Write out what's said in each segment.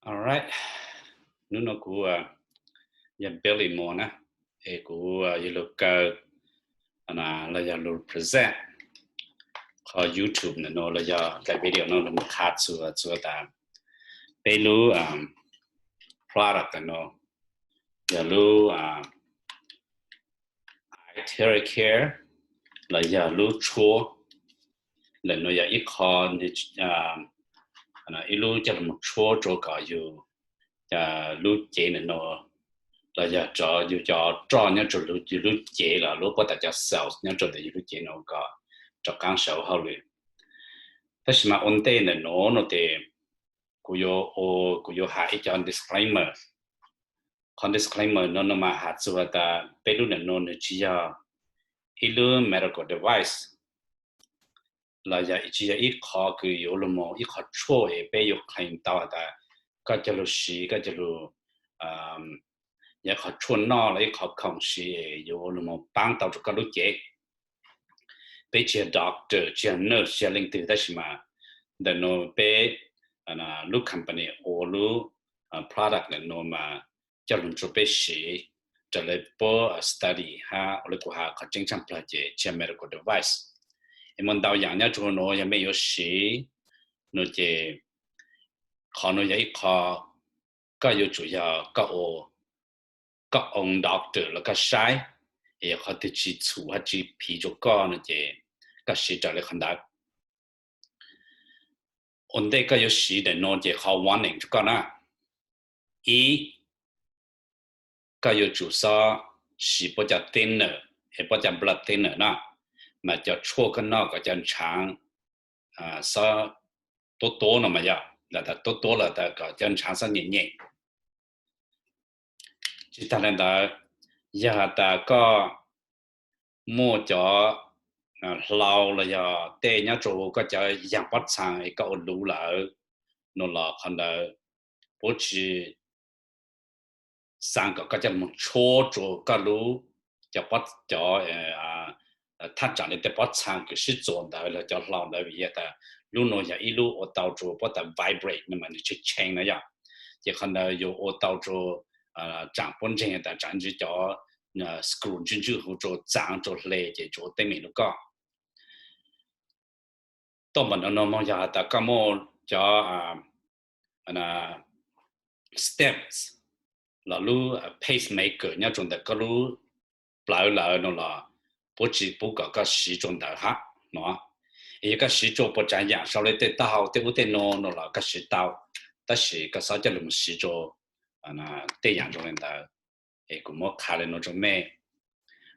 Alright, hnub no kuv yog Billy Moore na, es kuv yuav lug kaw los yog lug present qhov YouTube ntawm no los yog daim video no los qha txhua txhua tas peb lub product ntawm no yog lub Iteracare los yog lub tshuab. Ntawm no yog ib qho, ib lub coj lug moog tshuab rua kom yug lub cev ntawm no los yog rua yug cov roj nyob rua yug lub cev los lub puab tas cov cells nyob rua ntawm yug lub cev no kom rov qaab sau hauj lwm. Tab sis mas ua ntej ntawm no no tes kuv yuav, kuv yuav has ib co disclaimer. Qhov disclaimer no no mas has txug has tas peb lub ntawm no nws tsis yog ib lub medical device los yog tsis yog ib qho kws yuav lug moog ib qho tshuaj es peb yuav claim tau has tas koj coj lug siv, koj coj lug yog ib qho tshuaj noj los ib qho khoom siv es yuav lug moog paab tau rua koj lub cev. Peb tsis yog doctor, tsis yog nurse, tsis yog leej twg, tab sis mas ntawm no peb lub company ua lub product ntawm no mas coj lug rua peb siv raws li puab study hab ua li kuv has qhov tseeb tshaj plawg ces tsis yog medical device. Es muaj ntau yaam nyob rua no yog mej yuav siv no ces qhov no yog ib qho koj yuav tsum yog koj ua koj own doctor los koj saib, es yog qhov twg tsis txhum hab tsis phiv rua koj no ces koj siv raws li qhov ntawd. Ua ntej koj yuav siv ntawm no ces qhov warning rua koj na, ib, koj yuav tsum xob siv puab cov thinner, es puab cov blood thinner na, mas cov tshuaj koj noj kom cov ntshaav xob tuab tuab no mas yog, lawv tas tuab tuab lawm tas kom cov ntshaav xob nyem nyem. Tsis tag li ntawd, yog has tas koj muaj cov hlau los yog tej nyob rua koj cov yaam pob txhaa es koj ua luv lawm no los qhov ntawd puab tsis xaa kom koj coj lug moog tshuab rua koj lub, cov, cov thaj tsam li tej pob txhaa kws sib txuas ntawd los cov hlau ntawd vim yog tas lub no yog ib lub ua tau rua puab tas vibrate no mas nws tshee tshee na yog, ces qhov ntawd yuav ua tau rua tsaam puab ntseeg tas tsaam ntsib cov screw ntswj ntswj huv rua txaav rua hle ces tsuas ua teeb meem rua koj. Tuaj npaum no no moog yog has tas koj muaj cov stents los lub pacemaker nyob rua ntawm koj lub plawv lawm no los puab tsis pub kom koj siv rua ntawd hab no. Es yog koj siv rua puas tsav yaam sau li tej taub hau tej ub tej no no los koj siv tau, tab sis koj xob coj lug moog siv rua tej yaam zoo li ntawd. Es kuv muab qha li no rua mej.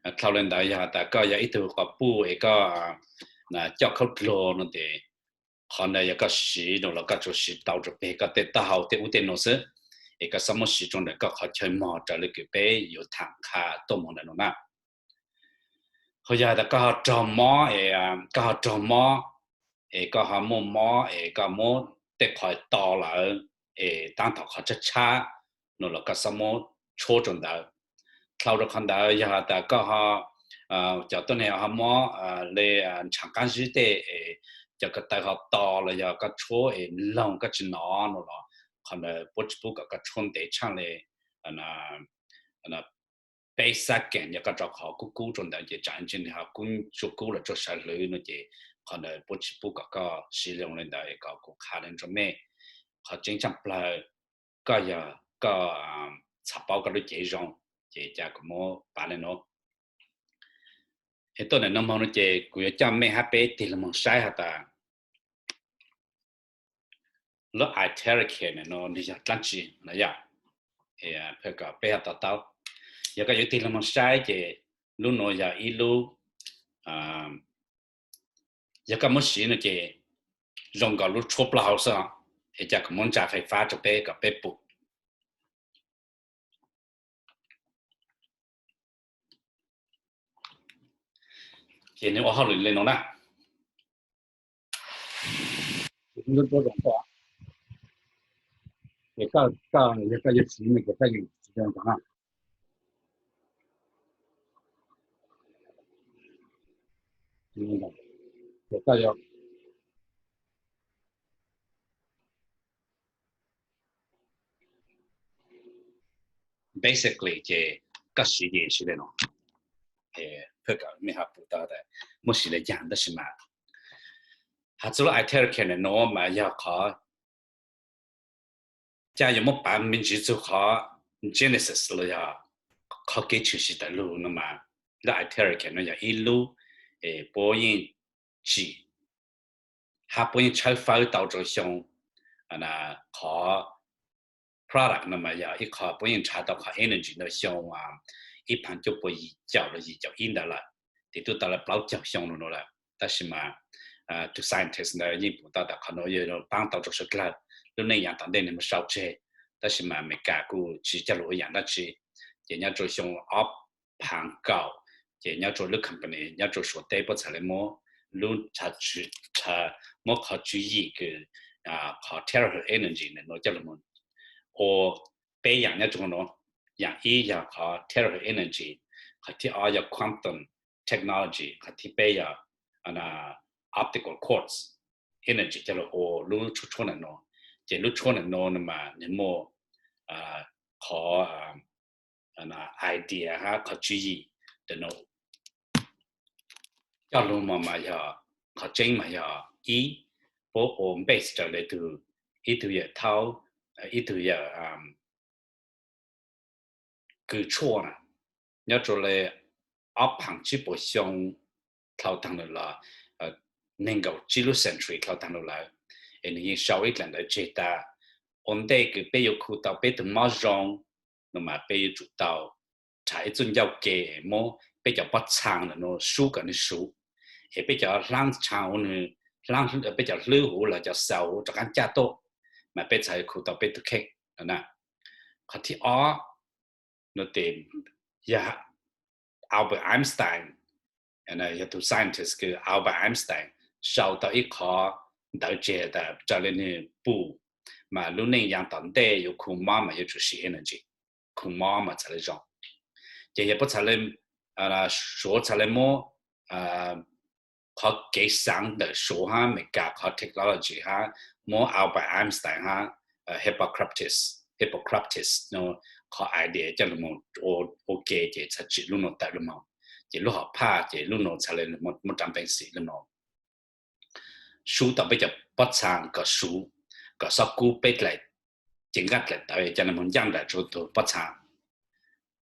Dlhau li ntawd yog has tas koj yog ib tug quas puj es koj coj khaub dluag no tes qhov ntawd yog koj siv no los koj tsuas siv tau rua peg koj tej taub hau tej ub tej no xwb, es koj xob muab siv rua ntawm koj qhov chaw mog raws li kws peb yuav tham qha tuaj moog ntawm no na. Ho yog has tas koj ho raug mob, koj ho raug mob, es koj ho muaj mob es koj muab tej qhov to lawm, es taab tom qhov tshab tshab no los koj xob muab tshuab rua ntawd. Dlhau rua qhov ntawd yog has tas koj ho, cov tuab neeg ho mob li ntshaav qaab zib tej es cov ko taw ho to los yog koj tshuab es loog koj tsis nov no los qhov ntawd puab tsis pub kom koj tshuab ntev tshaaj li peb second, yog koj rau qhov kub kub rua ntawd ces tsaam ntshe nws ho kub tsuj kub los tsuj sawv hlwv no ces qhov ntawd puab tsis pub kom koj siv zoo li ntawd es kom kuv qha li rua mej. Qhov tseeb tshaj plawg koj yog koj txhaj paub koj lub cev zoo, ces ca kuv muab pav li no. Es tuaj ntawm no moog no ces kuv yuav coj mej hab peb tig lug moog saib has tas lub Iteracare ntawm no nwg yog dlaab tsi na yom. Kom peb ho to taub, yog koj yuav tig lug moog saib ces lub nuav yog ib lub, yog koj muab siv no ces zoo nkaus lub tshuab plaub hau xwb, es ca kuv muab ntsa fais fab rua peb kom peb pum. Ces nwg ua hauj lwm li no na. Yog koj yuav siv no ces koj yuav siv zoo na. Ces koj yuav, Basically ces koj siv ces siv li no. Pab kom mej ho pum tau tas muab siv li cas, tab sis mas has txug lub iterator no mas yog qhov ca yuav muab pav me ntsis txug qhov genesis los yog qhov kev tshwm sim tawm lug no mas lub iterator no yog ib lub puab yeej tsim hab puab yeej tshawb fawb tau rua xyoo. Qhov product no mas yog ib qho puab yeej nrhav tau qhov energy ntawd xyoo ib phav cuaj pua yim caum los yim caum ib ntawd lawm, ces tub tau le plaub caug xyoo no lawm. Tab sis mas tus scientist ntawd yeej pum tau tas qhov no yog paab tau rua suav dlawg, lub neej yav tom ntej nwg moog sau tseg. Tab sis mas Amelikas kuj tsi coj lug ua yaam dlaab tsi, ces nyob rua xyoo ob phav kaum ces nyob rua lub company nyob rua Suav teb puab txhad le muab lub, muab qhov tswv yim kws qhov terahertz energy no coj lug moog ua peb yaam nyob rua no. Yaam ib yog qhov terahertz energy, qhov thib ob yog quantum technology, qhov thib peb yog optical quartz energy coj lug ua lub tshuab tshuab nam no. Ces lub tshuab nam no no mas nwg muaj qhov idea hab qhov tswv yim nam no coj lug mas, mas yog qhov tseeb mas yog ib, puab ua base raws le tug, ib tug yawm thaub, ib tug yawm kws tshuaj na, nyob rua le ob phav tsib puas xyoo dlhau taag lug los, neeg nkaum tsib lub century dlhau taag lug lawm, es nwg yeej sau ib dlaim ntawd tseg tas ua ntej kws peb yuav khu tau peb tug mob zoo no mas peb yuav tsum tau rhav ib txuj ncauj ke muab peb cov pob txhaa nam no sub kom nwg suv, es peb cov hlab txhaa huv, peb cov hlwb huv los cov cell huv rov qaab caj tuaj, mas peb txhad khu tau peb tug kheej na. Qhov thib ob no tes yog Albert Einstein, yog tug scientist kws Albert Einstein sau tau ib qho ntawv tseg tas raws le nwg pum mas lub neej yaam tom ntej yuav khu mob mas yuav tsum siv energy, khu mob mas txhad le zoo. Ces yog puab txhad le, Suav txhad le muab qhov kev xaav ntawm Suav hab Amelikas qhov technology hab muab Albert Einstein hab Hippocrates, Hippocrates no qhov idea coj lug moog ua ke ces txhad tsim lub no tawm lug moog. Ces lub hom phaj ces lub no txhad le muaj raab peev xwm lub no sub tau peb cov pob txhaa kom suv, kom xob kub peb dlaim, cev nqaj dlaim tawv coj lug moog ncaaj nraim rua tug pob txhaa.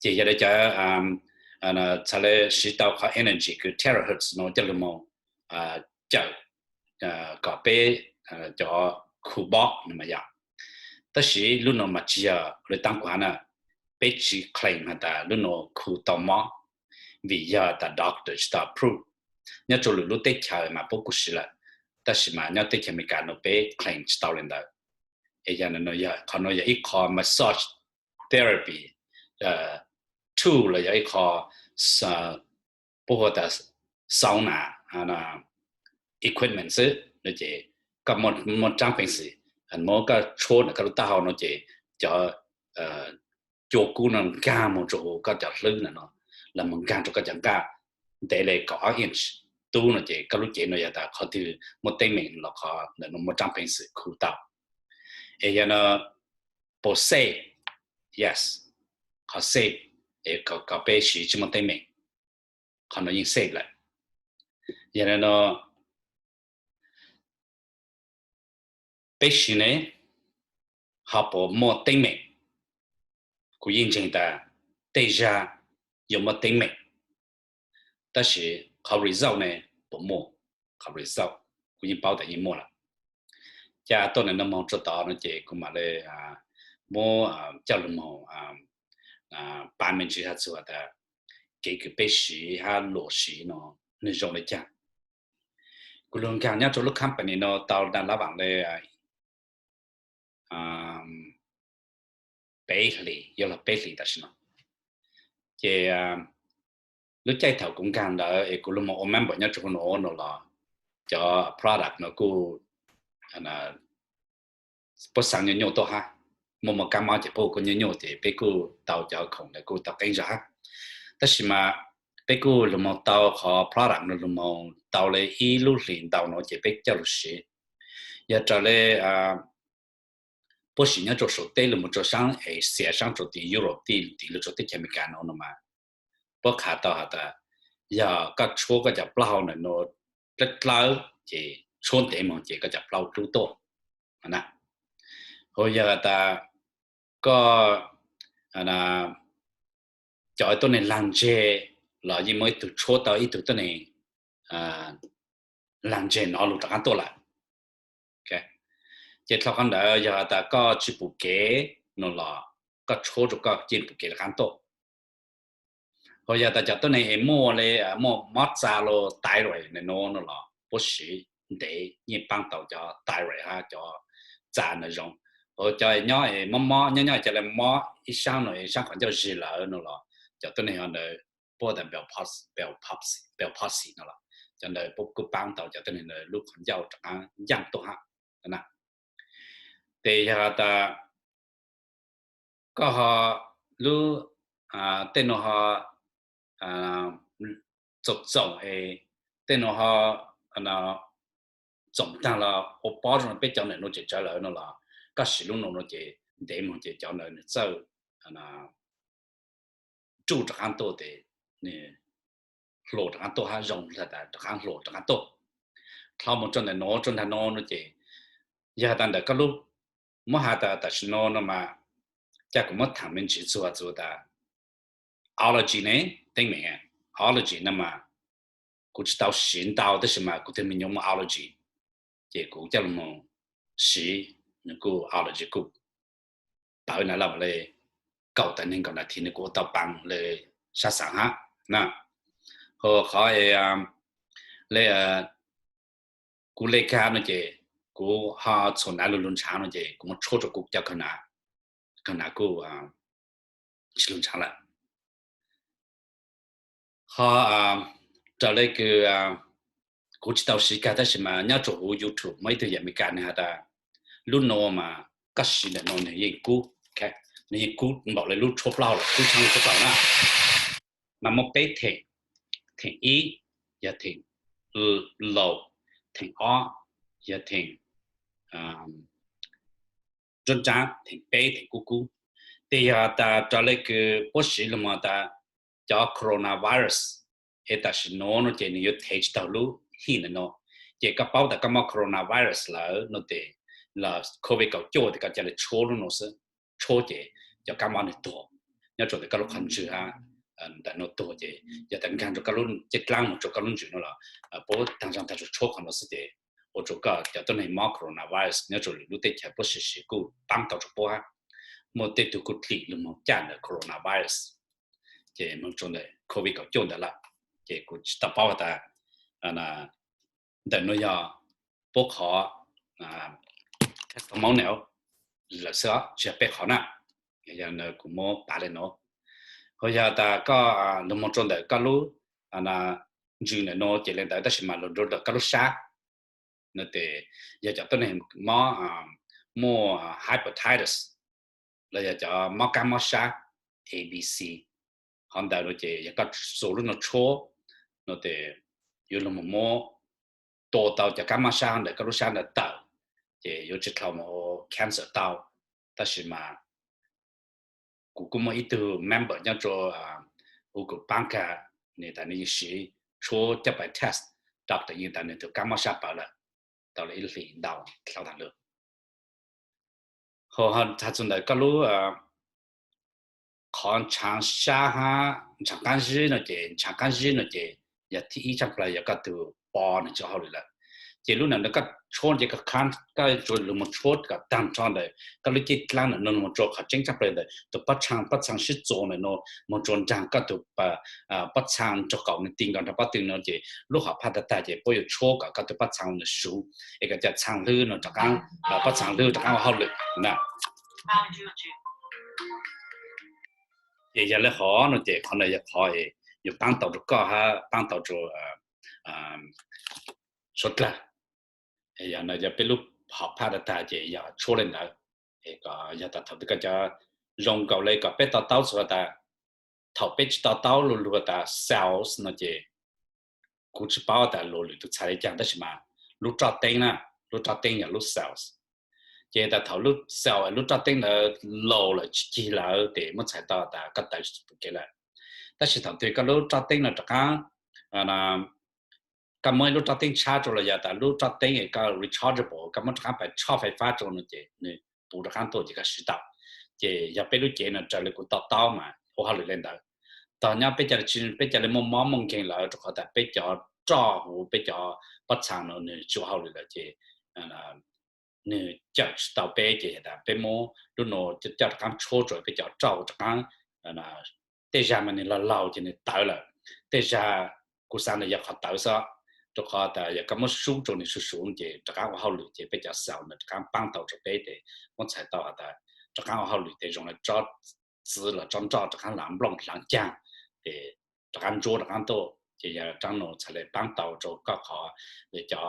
Ces yog le cov txhad le siv tau qhov energy kws terahertz no coj lug moog cawm kom peb cov khu mob no mas yog. Tab sis lub no mas tsi yog le taab kuv has na, peb tsi claim has tas lub no khu tau mob, vim yog tas doctor tsi tau approve. Nyob rua lwm lub teb chaws mas puab kuj siv lawm, tab sis mas nyob teb chaws Amelikas no peb claim tsi tau le ntawd. Es yog qhov no yog ib qho massage therapy tool los yog ib qho puab hu tas sauna equipment xwb no ces koj muaj raab peev xwm muab koj tshuab ntawm koj lub taub hau no ces cov cua kub no nkaag moog rua huv koj cov hlwb ntawm no, los moog nkaag rua koj cov nqaj ntev le kaum ob inch tub no ces koj lub cev no yog tas qhov twg muaj teeb meem los qhov ntawm no muaj raab peev xwm khu tau. Es yog no puas safe? Yes, qhov safe, kom peb siv tsi muaj teeb meem, qhov no yeej safe lawm. Yog no peb siv ne ho puas muaj teeb meem? Kuv yeej ntseeg tas tej zag yuav muaj teeb meem, tab sis qhov result ne puas muaj? Qhov result kuv yeej paub tas yeej muaj lawm. Ca tuaj nam no moog rua tod no ces kuv mam le muab coj lug moog pav me ntsis has txug tas kev kws peb siv hab luam siv no nwg zoo le caag. Kuv lug nkaag nyob rua lub company no tau lab vaam le peb hlis, yuav lug peb hlis tam sim no. Ces lub caij thaum kuv nkaag ntawd es kuv lug moog ua member nyob rua huv no no los cov product no kuj puab xaav nyuaj nyuaj tuaj hab. Muaj muaj kab mob ces puab ua kuj nyuaj nyuaj ces peb kuj tau cov khoom ntawd kuj tau qeeb zog hab. Tab sis mas peb kuj lug moog tau qhov product no lug moog tau le ib lub hlis ntau no ces peb coj lug siv. Yog raws le puab siv nyob rua saum teb lug moog rua saab Asia, saab rua tim Europe, tim lug rua teb chaws Amelikas no no mas, puab qha tau has tas, yog koj tshuab koj cov plaub hau ntawm nuav dlawb dlawb ces tshuab ntev moog ces koj cov plaub dlub tuaj na. Ho yog has tas koj cov tuab neeg laag ntseg los yeej muaj ib tug tshuab tau ib tug tuab neeg laag ntseg nov lug rov qaab tuaj lawm. Ces dlhau qhov ntawd yog has tas koj tsi pum kev no los koj tshuab rua koj yeej pum kev rov qaab tuaj. Ho yog tas cov tuab neeg es muaj le, muaj mob txav los thyroid ntawm nuav no los puab siv ntev yeej paab tau cov thyroid hab cov txav ntawd zoo. Ho cov nyob mob mob nyob nyob ca le mob ib saab no ib saab qhov ncauj zig lawm no los cov tuab neeg ho ntawd puab tas Bell palsy no los cov ntawd puab kuj paab tau cov tuab neeg ntawd lub qhov ncauj rov qaab ncaaj tuaj hab na. Tes yog tas koj ho lub tej nuav ho txoom txoom es tej nuav ho txoom taag los ua pob zoo peb cov ntawm nuav tseem tsawv lawm no los koj siv lub no no ces ntev moog ces cov ntawd nwg txawj tsuj rov qaab tuaj tes nwg hluas rov qaab tuaj hab zoo has tas rov qaab hluas rov qaab tuaj. Dlhau moog rua ntawm nuav rua nraag no no ces yog tas ntawm koj lub, muab has tas tam sim no no mas ca kuv muab thaam me ntsis txug txug tas allergy ne, teeb meem allergy no mas kuv tsi tau siv ntau tab sis mas kuv tug me nyuam muaj allergy ces kuv coj lug moog siv, nwg kuj allergy kuj pawv na lawm le kaum tawm neeg nkaum nas this nwg kuj ua tau paas le sab xaav hab na. Ho qhov le kuv le kag no ces kuv ho txhua nav lug lug ntshaav no ces kuv muab tshuab rua kuv cov kawg nav, kawg nav kuj tsi lug ntshaav lawm. Ho raws le kws kuv tsi tau siv kag tab sis mas nyob rua huv YouTube muaj ib tug yam Amelikas nwg has tas lub no mas koj siv ntawm no nwg yeej kub, nwg yeej kub npaum le lub tshuab plaub hau los kub tshaab lub tshuab plaub hau na. Mas muaj peb theem, theem ib yog theem laus, theem ob yog theem nruab nraab, theem peb theem kub kub. Tes yog tas raws le kws puab siv lug moog tas cov coronavirus es tam sim nuav no ces nwg yuav thev tsi taug lub hij ntawm no, ces koj paub tas koj mob coronavirus lawm no tes, los covid kaum cuaj tes koj ca le tshuab lub no xwb, tshuab ces cov kab mob nwg tuag nyob rua ntawm koj lub qhov ntswg hab ntawm no tuag ces yog tas nkaag rua koj lub ceeb dlaab moog rua koj lub ntswg no los puab taag zog taag rua tshuab qhov no xwb ces ua rua koj cov tuab neeg mob coronavirus nyob rua lwm lub teb chaws puab siv siv kuj paab tau rua puab hab. Muaj tej tug kuj dlim lug moog caj ntawm coronavirus ces moog rua ntawm covid kaum cuaj ntawd lawm. Ces kuv tsi tau paub has tas ntawm no yog puab qhov testimonial lawm xwb, tsi yog peb qhov na. Yog kuv muab pav le no, ho yog tas koj lug moog rua ntawm koj lub ntswg ntawm no ces le ntawd tab sis mas lug rua ntawm koj lub sab no tes yog cov tuab neeg mob, muaj hepatitis los yog cov mob kab mob sab A B C, qhov ntawd no ces yog koj xuas lub no tshuab no tes yuav lug moog muab tua tau cov kab mob sab ntawm koj lub sab ntawd tawm, ces yuav tsi dlhau moog ua cancer tau. Tab sis mas kuv kuj muaj ib tug member nyob rua huv kuv paab kag, nwg tas nwg yeej siv tshuab coj pais test, doctor yeej tas nwg tug kab mob sab pawv lawm tau le ib hlis ntau dlhau taag lug. Ho has txug ntawm koj lub qhov ntshaav sab hab ntshaav qaab zib no ces ntshaav qaab zib no ces yog thib ib tshaj plawg yog koj tug po nwg tsi ua hauj lwm lawm. Ces lub ntawm no koj tshuab ces koj tsuas lug moog tshuab kom taag nrho ntawm koj lub ceeb dlaab ntawm no moog rua qhov tseeb tshaj plawg ntawm tug pob txhaa, pob txhaa sib txuas ntawm no moog rua nraag koj tug pob txhaa nraag qaum nwg ti nkaus nrug pob tw no ces lub hom phaj tag tag ces puab yuav tshuab kom koj tug pob txhaa nwg suv es kom cov txhaa hlwb no rov qaab, pob txhaa hlwb rov qaab ua hauj lwm na. Ces yog le qhov no ces qhov ntawd yog qhov yuav paab tau rua koj hab paab tau rua suav dlawg. Yog no yog peb lub hom phaj tag tag ces yog tshuab le ntawd. Yog tas thaum twg koj cov zoo nkaus le kom peb to taub txug tas thaum peb tsi to taub luag lug tas cells no ces kuv tsi paub tas luag lwm tug txhais le caag tab sis mas lub roj teeb na, lub roj teeb yog lub cells. Ces tas thaum lub cell, lub roj teeb ntawd laus lawm tsis cig lawm ces muab txhais tau tas koj tawv tsis tau kev lawm. Tab sis thaum twg koj lub roj teeb no rov qab, koj muab ib lub roj teeb tshab rau los yog tas lub roj teeb koj rechargeable, koj muab rov qab pais tshoj fais fab rau no ces nws puv rov qab tuaj ces koj siv tau. Ces yog peb lub cev no raws li kuv to taub mas ua hauj lwm li ntawd. Tog nyob peb ca, peb ca li muaj mob muaj nkeeg lawm rau qhov tas peb cov roj huv peb cov pob txha no nws tsis ua hauj lwm lawm ces nws cawm tsis tau peb ces tas peb muab lub no coj rov qab tshuab rau peb cov roj huv rov qab. Tej zag mas nws laug laug ces nws tawv lawm, tej zag kuv xav ntawm yog qhov tawv xwb, rau qhov tas yog koj muab sub rau nws sub sub ces rov qab ua hauj lwm ces peb cov cell ntawd rov qab paab tau rau peb ces muab txhais tau has tas rov qab ua hauj lwm ces zoo li tsob txiv los tsob nroj rov qab hlav nplooj hlav caag ces rov qab ntsuab rov qab tuaj ces yog rab no txhais li paab tau rau koj qhov cov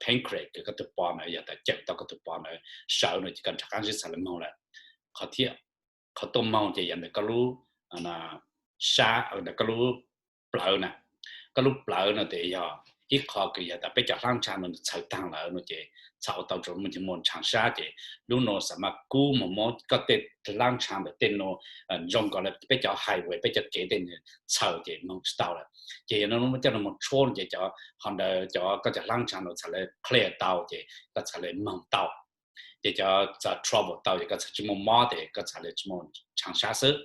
pancreas kws koj tug pos ntawd yog tas cawm tau koj tug pos ntawd sawv no ces koj rov qab zib txhais li moog lawm. Qhov thiab, qhov tuaj moog ces yog ntawm koj lub sab, ntawm koj lub plawv na. Koj lub plawv no tes yog ib qho kws yog tas peb cov hlaab ntsha no nws txhaws taag lawm no ces txhais tau rau muaj ntshaav sab ces lub no xam maj kub moog muab koj tej hlaab ntsha ntawm tej no zoo nkaus li peb cov highway peb cov kev tej nws txhaws ces moog tsis tau lawm. Ces yog no muab coj no moog tshuab no ces cov, qhov ntawd cov koj cov hlaab ntsha no txhais li clear tau ces koj txhais li moog tau. Ces cov txhais travel tau ces koj txhais tsis muaj mob tes koj txhais li tsis muaj ntshaav sab xwb.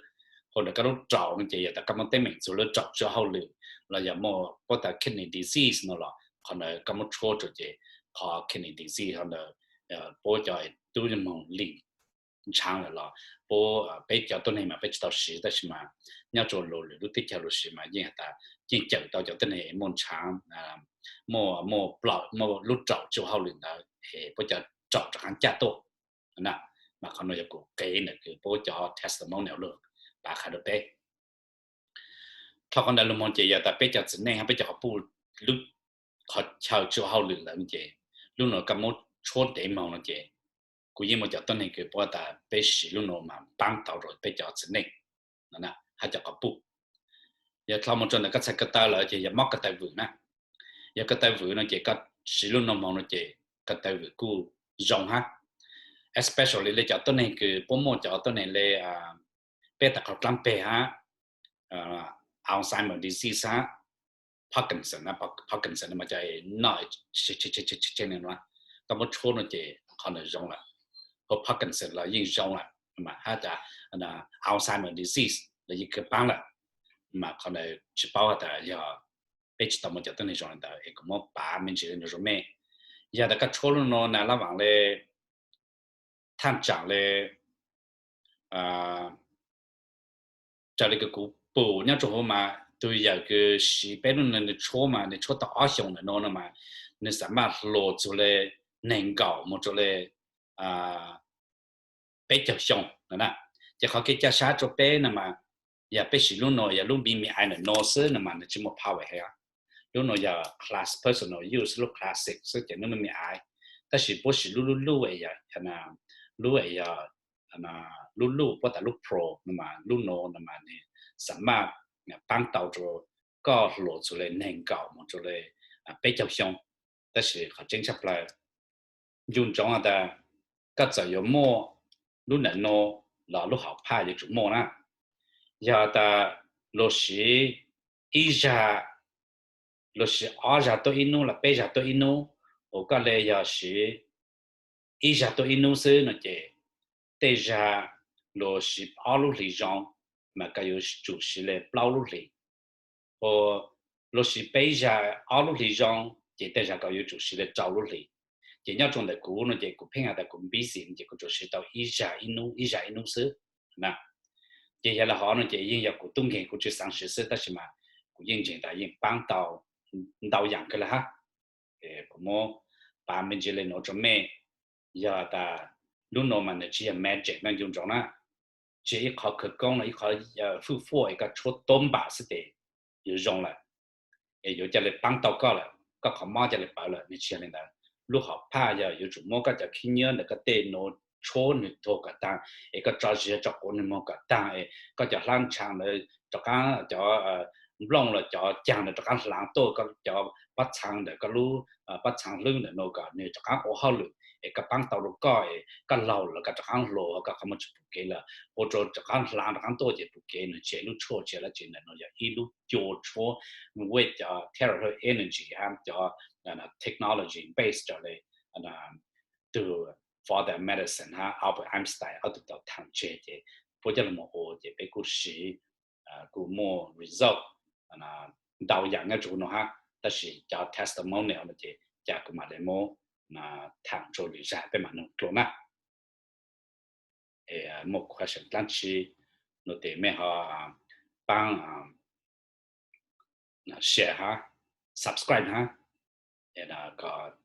Qhov ntawm koj lub raum no ces yog tas koj muaj teeb meem txug lub raum tsis ua hauj lwm los yog muaj puab tas kidney disease no los qhov ntawd koj muab tshuab rau ces qhov kidney disease qhov ntawd puab cov tub moog lim ntshaav lawm los puab, peb cov tuab neeg mas peb tsis tau siv tab sis mas nyob rau lwm lub teb chaws lub siv mas yeej has tas yeej cawm tau cov tuab neeg muaj ntshaav, muaj, muaj lub raum tsis ua hauj lwm ntawd es puab cov raum rov qab caj tuaj. Mas qhov no yog kuv qev ntawm kws puab cov testimonial lug pav qha rau peb. Dhau qhov ntawd lug moog ces yog tas peb cov txiv neej hab peb cov quas puj, lub qhov chaw tsis ua hauj lwm lawm no ces lub no koj muab tshuab ntev moog no ces kuv yeej muaj cov tuab neeg kws puab tas peb siv lub no mas paab tau rau peb cov txiv neej hab cov quas puj. Yog dhau moog rau ntawm koj txhais ko taw lawm ces yog mob ko taw vwm na. Yog ko taw vwm no ces koj siv lub no moog no ces ko taw vwm kuj zoo hab. Especially li cov tuab neeg kws puab muaj cov tuab neeg li peb tas qhov dlaab peg hab, Alzheimer disease hab, Parkinson, Parkinson mas cov noj, koj muab tshuab no ces qhov ntawd zoo lawm. Ho Parkinson los yeej zoo lawm, mas hab tas Alzheimer disease los yeej kawg paab lawm. Mas qhov ntawd tsis paub has tas yog peb tsis tau muaj cov tuab neeg zoo li ntawd es kuv muab pav me ntsis li no rau mej. Yog tas koj tshuab lub no na lab vaam li thaj tsaam li, raws li kws kuv pum nyob rua huv mas tug yawm kws siv peb lub no nws tshuab mas nws tshuab tau ob xyoos ntawm no no mas nws xam maj hluas txug li neeg nkaum moog rua li peb caug xyoo na. Ces qhov kev caj sab rua peb no mas yog peb siv lub no yog lub me me ai ntawm no xwb no mas nws tsis muaj power heev. Lub no yog class personal use, lub classic xwb ces lub me me ai. Tab sis puab siv lub lub luj, lub yog lub luj puab tas lub pro no mas lub no no mas nws xam maj paab tau rua koj hluas txug li neeg nkaum moog rua li peb caug xyoo. Tab sis qhov tseeb tshaj plawg, ncu ntsoov has tas koj txawm yuav muaj lub ntawm no los lub hauv phaj yuav tsum muaj na. Yog tas luag siv ib zag, luag siv ob zag tuaj ib nub los peb zag tuaj ib nub, ua koj li yog siv ib zag tuaj ib nub xwb no ces tej zag luag siv ob lub hlis zoo, mas koj yuav tsum siv li plaub lub hlis. Ua luag siv peb zag ob lub hlis zoo, ces tej zag koj yuav tsum siv li rau lub hlis. Ces nyob rua ntawm kuv no ces kuv pheej has tas kuv busy ces kuv tsuas siv tau ib zag ib nub, ib zag ib nub xwb na. Ces yog li hov no ces yeej yog kuv tub nkeeg kuv tsi xaav siv xwb, tab sis mas kuv yeej ntseeg tas yeej paab tau ntau yaam kawg li hab. Kuv muab pav me ntsis li nuav rua mej. Yog tas lub nuav mas nws tsi yog magic na, ncu ntsoov na. Tsi yog ib qhov khawv koob los ib qhov fwj fuaj es koj tshuab tuab npam xwb tes yuav zoo lawm, es yuav ca li paab tau koj lawm, koj qhov mob ca li pawv lawm, nws tsi yog li ntawd. Lub hom phaj yog yuav tsum muab koj cov khib nyiab ntawm koj tej nuav tshuab nwg tuag kom taag, es koj tso zis tso quav nwg moog kom taag, es koj cov hlab ntsha ntawd rov qaab, cov nplooj los cov caag ntawd rov qaab hlaav tuaj, cov pob txhaa ntawm koj lub pob txhaa hlwb ntawm no kom nwg rov qaab ua hauj lwm es koj paab tau rua koj es koj laug lawm koj rov qaab hluas koj qhov muag tsi pum kev lawm, ua rua rov qaab hlaav rov qaab tuaj ces pum kev nwg tsi lub tshuaj tsi lawm. Ces ntawm no yog ib lub cua tshuab, nwg ua cov Terra Herd Energy hab cov technology base raws le tug father medicine hab Albert Einstein ob tug tau thaam tseg ces puab coj lug moog ua ces peb kuj siv, kuj muaj result ntau yaam nyob rua huv no hab, tab sis cov testimonial no ces ca kuv mam le muab thaam rua lwm zag peb mam nug dlua na. Muaj question dlaab tsi no tes mej ho paab share hab subscribe hab, kom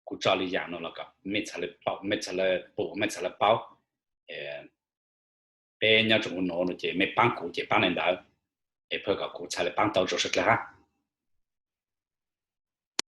kuv tso le yaam no los kom mej txhad le pum mej txhad le paub. Peb nyob rua huv no no ces mej paab kuv ces paab le ntawd, es pab kom kuv txhad le paab tau rua suav dlawg hab.